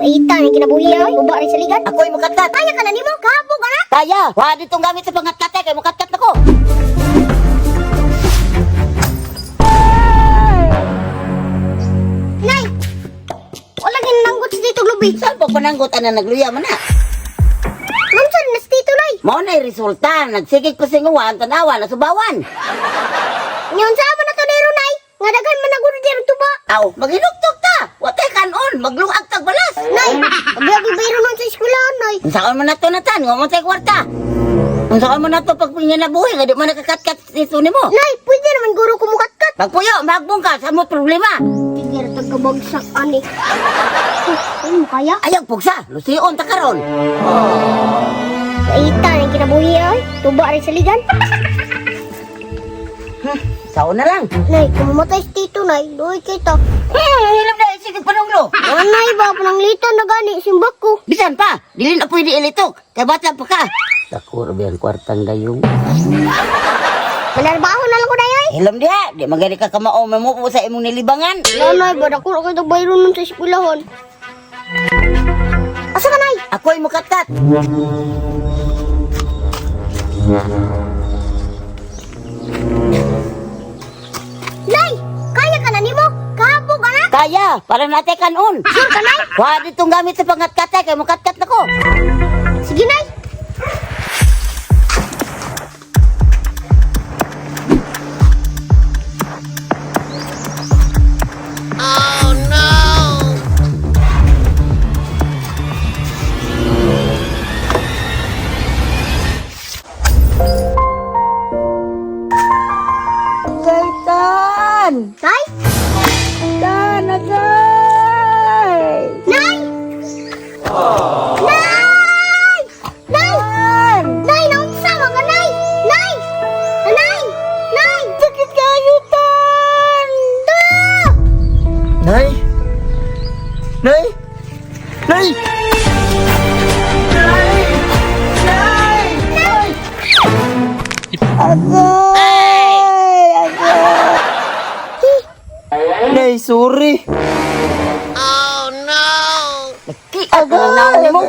Paita ni kinabuhi ay, uba rin sa ligan. Ako'y mukatkat. Kaya ka na nimo, kahapog anak. Kaya, wa ditong gamit sa pangatkat kay mukatkat na ko. Nay! Wala ginanggot sa Tito Glubi. Saan pa pananggot ana nagluya man na? Mamsan na si Tito Nay. Mao na resulta, nagsigig pa singuwan, tanawa na subawan. Nyon sa man na to nero, Nay. Nga daghan man na gud diri tuba. Aw, maghinugtog ta. Wa tay kanon, magluag tag balas. Nay, abi bayro nun sa eskwelahan, Nay. Unsaon man nato natan, wa man tay kwarta. Unsaon man nato pag pinginabuhi nga di man nakakatkat ito nimo. Nay, pwede naman guro ko mukatkat. Pagpuyo, magbong ka sa mo problema. Tigir tagkabagsak ani. Ay, mo kaya? Ayaw pugsa, lusion ta karon. Paita ni kinabuhi ay, tuba rin sa ligan. Sao na lang. Nay, kung mamatay si Tito, Nay, luoy kita. Hilam na sige panunglo. Anay ba, pananglitan na gani, simbak ko. Bisan pa, dili na pwede ilitok. Kay bata pa ka. Dako ra ang kwartang dayong. Manarbaho na lang ko, Nay, ay. Hilam diha, di magani ka kamao mamupo sa imong nilibangan. Nanay ba, dako na kayo bayro nun sa eskwelahan. Asa ka, Nay? Ako'y mukatkat. Nay! Kaya ka na nimo? Kahapog, anak! Kaya, para natay kanon. Sure ka, Nay? Wa ditong gamit sa pangatkat kay mukatkat na ko. Sige, Nay! Gaitan! Nay! Tan, agay! Nay! Nay! Nay! Nay, naunsa man ka, Nay! Nay! Nay! Nay! Sakit kayo, Tan! Ta! Nay! Nay! Nay! Nay! Nay! Agay! Agay! Nay, sorry. Kiat na naon nimo.